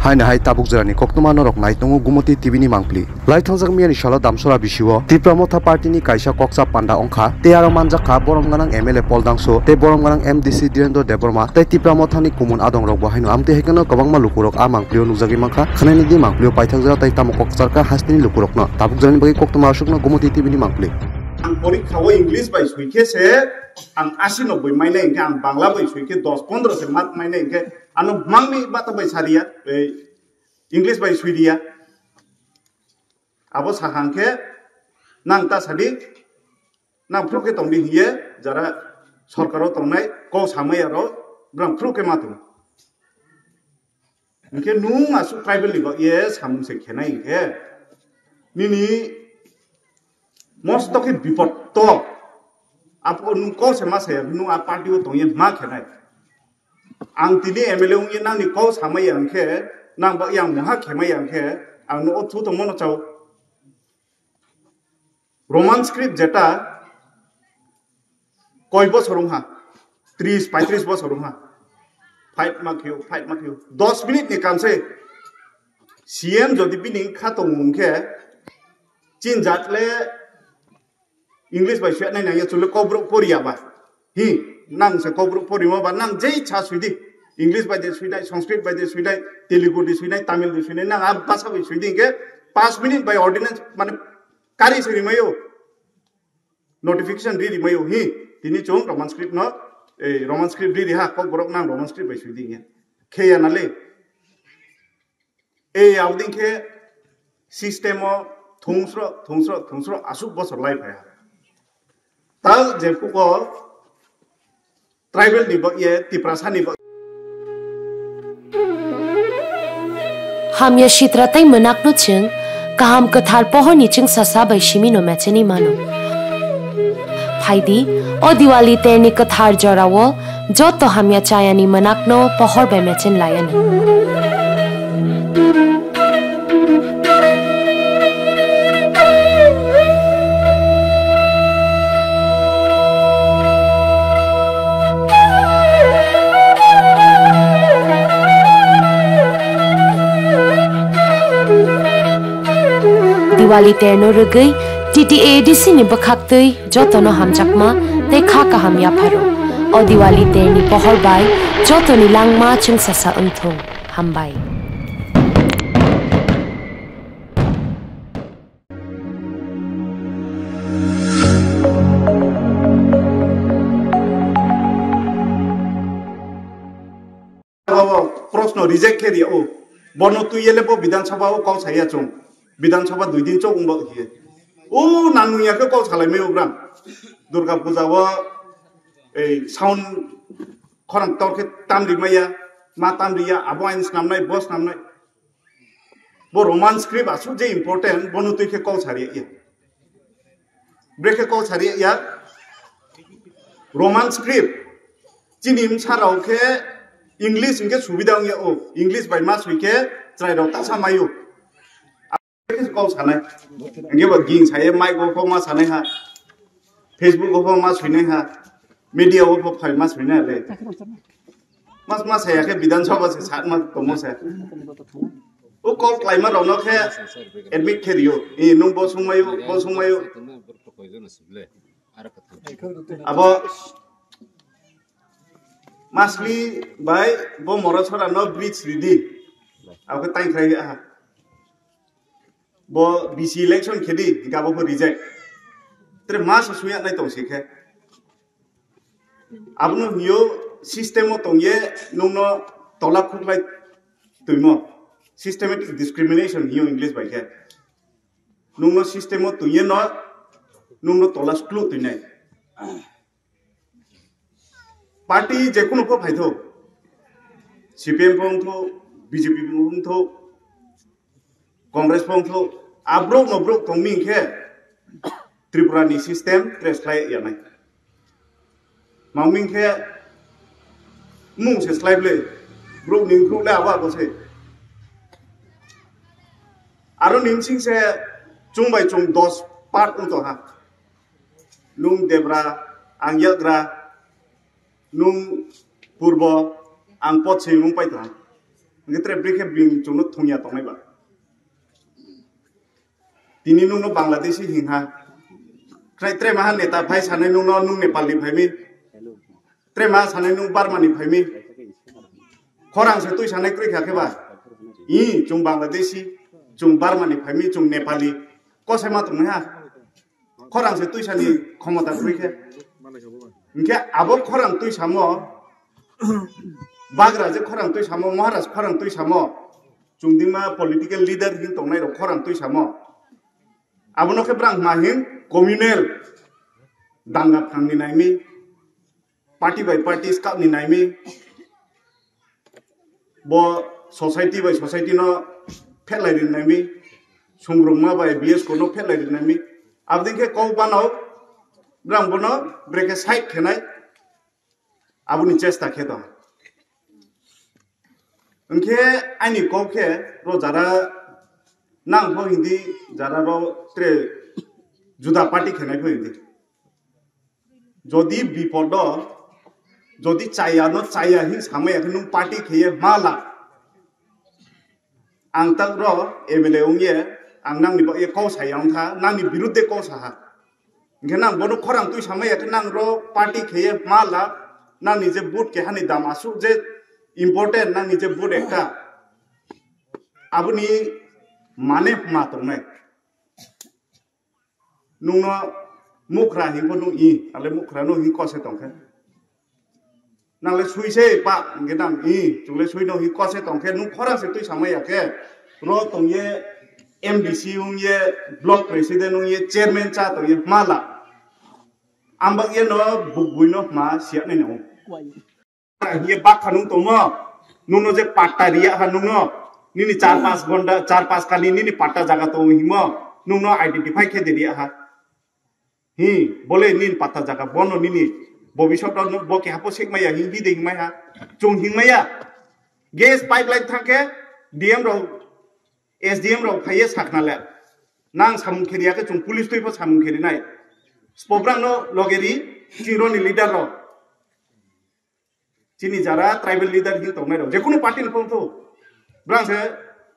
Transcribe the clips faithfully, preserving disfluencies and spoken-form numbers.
Haino hai tabuk jora ni koktwma norok nai tongo Gumoti T V ni mangpli. Lai thangjak miya ni salo Damsora bisio Tipra Motha Party ni kaisa koksa panda wngkha, tei aro manjak kha borom gwnang M L A Pol Dangso tei borom gwnang M D C Dhirendra Debbarma tei Tipra Motha ni kumun adong rok bo haino amtwi hai kheno kwbangma lukurok a mangpli o nukjagwi mankha. Khwnai nidi mangpli o paithak jora tei tamo kok charkha hasteni lukurokno. Tabuk jora ni bagwi koktwma aswkno Gumoti T V ni mangpli. Ang porikha o English bai sui khe se ang asi noboi mainai hwnkhe, ang Bangla bai sui khe dos pondro se mark mainai hwnkhe, ano mangni bata bai sariya, ei English bai sui diya. Abo sakha hwnkhe nang ta sadi, nang phuru khe tongdi hiye, jara sorkaro tongnai kok samai aro brang phuru khe ma tong. Hwnkhe nung aswk tribal ni bagwi samung se khenai hwnkhe nini mosto khe bipod to. Apo nung kok se ma saya, nung a party o tongye ma khenai. Ang tini M L A wngye nangni kok samaya hwnkhe nang bagwi ang moha khemaya hwnkhe ang no o thu tongmano chao. Roman script jeta koi bosor wngha, tris paitris bosor wngha. Fight ma khio, fight ma khio. Dos minute ni kam se C M jodi bini kha tong wngkhe, chin jat le English bai sui nai nang ya chule Kokborok poriya ba. Hi, nang se Kokborok porimo ba nang jei cha sui di. English bai de sui dai, Sanskrit bai de sui dai, Telugu de sui dai, Tamil de sui dai, nang a basa bai sui di hwnkhe paanch minute bai ordinance mane kari se rimayo. Notification ri rimayo hi, tini chung Roman script no, eh, Roman script ri ri ha, Kokborok nang Roman script bai sui di hwnkhe. Khe ya na le. Ei aboding khe system o thungsro, thungsro, thungsro aswk bosor lai phai ha. Tal je puko tribal ni bo ye Tiprasa ni bo. Hamya sitra tei mwnakno chwng kaham kwthar pohorni chwngsasa bai simi no mecheni mano. Phaidi, o Diwali terni kwthar jorao joto hamya chayani mwnakno pohor bai mechen layani. Diwali terno rwgwi T T A A D C ni bwkhaktwi jotono hamjakma tei kha kaham yapharo. O Diwali terni pohor bai jotoni langma chwngsasa wngthung. Hambai. Proshno reject khe ria o. Bono twi ele bo Bidhan Sabha o kok saya chung. Bidhan Sabha dui din chok wngbo hiye. O nang nung ya khe kok salai mai o bram. Durga Puja o ei sound khorang tor khe tam ri maya, ma tam ri ya, abo ain snam nai, bo snam nai. Bo Roman script aswk je important, bono twi khe kok sari ya. Brekhe kok sari ya. Roman script. Chini msa rao khe English hwnkhe subida wng ya o. English bai ma sui khe chwrai rao tasa mai o. Kok sanai. Hwnkhe bo ging saye mic o kok ma sanai ha. Facebook o kok ma suinai ha. Media o kok phai ma suinai le. Mas ma saya khe Bidhan Sabha se sat ma tomo se. O kok klaima rao no khe admit khe rio. E nung bo sung mayo, bo sung mayo. Abo Masli bai bo Morasora no bridge ridi. Abo khe tang khai ha. Bo B C election khedi, gabo bo reject. Tre mas suya nai tong si khe. Abono hiyo system o tongye nungno tola khuklai twimo. Systematic discrimination hiyo English bai khe. Nungno system o twiye no nungno tola sklu twinai. Party jekunu pho phaitho, C P M pho wngtho, B J P pho wngtho, Congress pho wngtho, abrok no brok tongmi khe Tripura ni system trace khlai yanai. Maming khe mung se slai ble, brok ni brok le abo abo se. Aro ni bsing se chung bai chung dos part wngtong ha. Nung debra, ang yagra, nung purbo, ang pochim wng pai tong ha. Hingke tre brekhe bini chwngno thungya tongnai ba. Tini nungno Bangladeshi hingha. Krai tre maha neta phai sanai nungno nung Nepalni phaimi. Tre maha sanai nung Burmani phaimi. Khorang se twi sanai kwrwi kha khe ba. I, chwng Bangladeshi, chwng Burmani phaimi, chwng Nepali. Kosai ma tongnai ha. Khorang se twisani khomota kwrwi khe. Hingke abo khorang twisamo, bagra je khorang twisamo, Maharaj khorang twisamo, chwngdima political leader hin tongnai rok khorang twisamo. Abono khe brang ma hin communal danga phangni naimi, party by party skapni naimi, bo society by society no phetlai rinai mi, sungrungma bai B S ko no phetlai rinai mi. Abdin khe kok bano brang bono brekhe side khenai aboni chesta khe tong. Hingkhe ani kok khe ro jara nang pho hindi jara ro tre juda party khenai pho hindi. Jodi bipodo, jodi chaya no chaya hin samaya khe nung party kheye mala. Ang tak ro M L A ongye, ang nangni bagye kok saya wngkha, nangni birudde kok saha. Hingkhe nang bono khorang twi samaya khe nang ro party kheye mala, nangni je vote kehani dam asuk je important, nangni je vote ekta. Aboni mane ma tongnai. Nungno mukra hingbo nung i, ale mukra nung hing kose tongkhe. Nang le sui se pa, hingke nang i, chwng le sui no hing kose tongkhe, nung khorang se twi samaya khe. Ro tongye M D C wngye, block president wngye, chairman cha tongye, mala. Ambak ye no buk bui no ma siya nai no. Hiye bakha nung tongmo, nungno je patta riya ha nungno, nini char pas ghonta, char pas kali nini patta jaga tongo himo, nungno identify khe de riya ha. Hi, bole nini patta jaga, bono nini bobisot no bo keha po sik maya, hi, hi de hingmai ha, chung hingmaya. Gas pipeline thangkhe D M rok, S D M rok phaiye sakna le. Nang samung kheri ya khe chung police twi pho samung kheri nai. Spobrang no logeri, chironi leader rok. Chini jara tribal leader hin tongnai rok, jekunu party ni phone tho, brang se,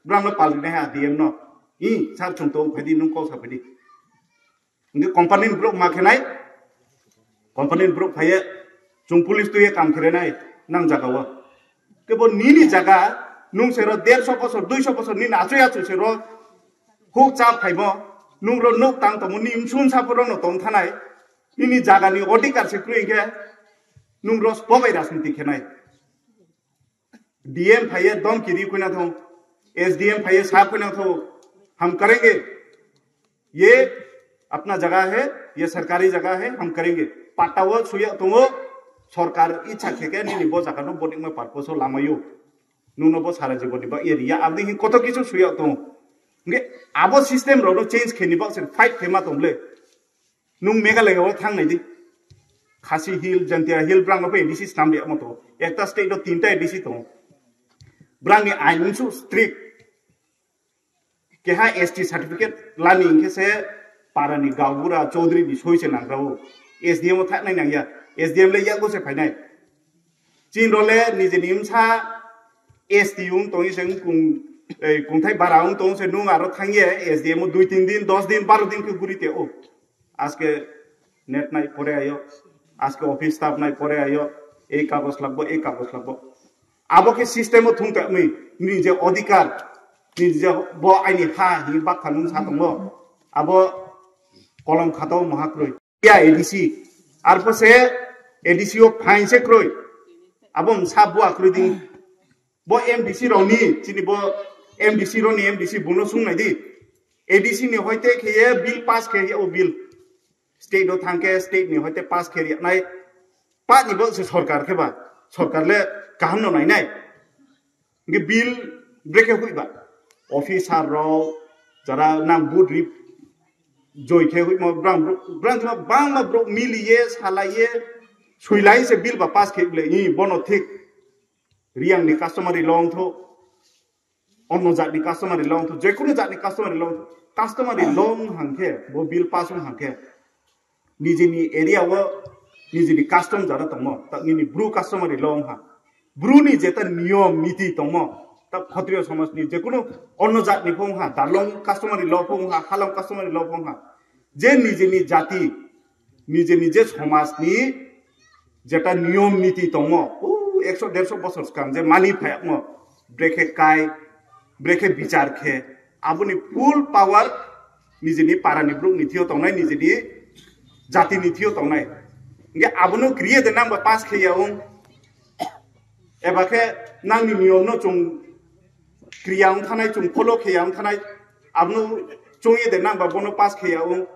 brang no pal rinai ha D M no, i sar chung tong phaidi, nung kok sa phaidi. Nge company ni brok ma khenai, company ni brok phaiye, chung police tuye kam khere nai, nang jaga o. Kebo nini jaga, nung se ro derso bosor, duiso bosor, nini achoi achoi se ro, huk cha phaimo, nung ro nuk tang tongmo, ni msun sa poro no tong thanai, nini jaga ni odhikar se kroi khe, nung ro spobai rajniti khenai. D M phaiye dom kiri kuina thong, S D M phaiye sa kuina thong, ham karenge, ye apna jaga hai, ye sarkari jaga hai, ham karenge. Patta wo suya tongo, sarkar ichha kheke nini bo jaga no bonik ma purpose o lamayo. Nungno bo sara jibon ni ba area abdi hin koto kichu suya tongo. Nge abo system rok no change kheni bak sen fight khema tongle. Nung Meghalaya o thang nai di. Khasi Hill, Jaintia Hill, brang no phe A D C snam di amo to. Ekta state o tinta A D C tongo. Brang ni ain unsu strict. Keha S T certificate lani hingke se para ni gaubura chaudhary ni soi se nang rao. S D M o thak nai nang ya. S D M le yago se phainai. Chin role nijeni wngsa S T wng tongwi se wng kung, ei, kungthai bara wng tong se nung aro thangye S D M o dui tin din, dos din, baro din khe guri te o. Aske net nai pore ayo, aske office staff nai pore ayo, ei kagos lagbo, ei kagos lagbo. Abo khe system o thung ta mui, nini je odhikar, nini je bo aini ha hi bakha nung sa tongo. Abo kolom khato mahakroi. Ya A D C. Arpho se A D C o phain se kroi. Abo msa bua kroi ding. Bo M D C roni, chini bo M D C roni M D C buno sung nai di. A D C ni hoite khe ye bill pass khe ye o bill. State o thang khe state ni hoite pass khe ye nai. Pa ni bo se sorkar khe ba. Sorkar le kaham no nai nai. Hingke bill brekhe hui ba. Officer rok, jara nang vote rip joi khe hui mo brang, brang jima bangma borok mili ye, salai ye, suilai se bill ba pass khe ble, i bono thik. Riyang ni customary law wng tho, onno jat ni customary law wng tho, jekunu jat ni customary law wng tho. Customary law wng hang khe, bo bill pass wng hang khe, nijini area o nijini custom jara tongmo, ta nini bru customary law wng ha. Bru ni jeta niyom niti tongmo, Khatriyo somajni, jekunu onno jatni pho wngkha, Darlong customary law pho wngkha, Halam customary law pho wngkha, je nijeni jati, nije nije somajni jeta niyom niti tongo, o ekso derso bosor swkang je mani phayakmo, brekhe kai, brekhe bichar khe, aboni full power nijeni parani borok ni thio tongnai, nijeni jati ni thio tongnai. Hingke abono kriye de nang ba pass khe ya wng, eba khe nangni niyom no chwng kriya wng thanai, chwng follow khe ya wng thanai, abono chwng ye de nang ba bono pass khe ya wng.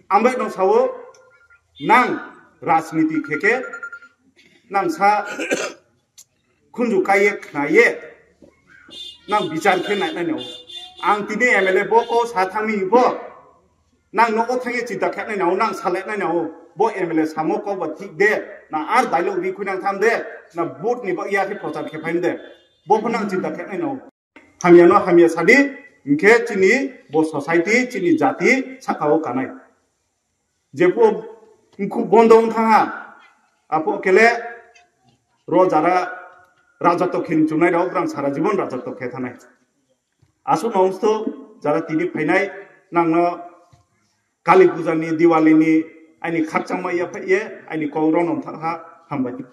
Ambai no sao nang rajniti khe khe nang sa khunju kaiye khnaye nang bichar khe nai nai no. Ang tini M L A bo ko sa thangmi bo nang nogo thangye chinta khe nai no, nang sale nai no. Bo M L A samo ko ba thik de, na ar dialogue ri khui nang tham de, na vote ni ba ya khe prochar khe phaim de. Bo pho nang chinta khe nai no. Hamya no hamya sadi, hingkhe chini bo society, chini jati saka o kanai. Jephuh wngkhu bondo wng thangha, aphuh kele ro jara rajatok khe chumnai rok, brang sara jibon rajatok khe thanai. Aswk no wngsto jara tini phainai, nangno Kali Puja ni, Diwali ni aini khakchangma ya phai ye, aini kok rok no thangha, hambai.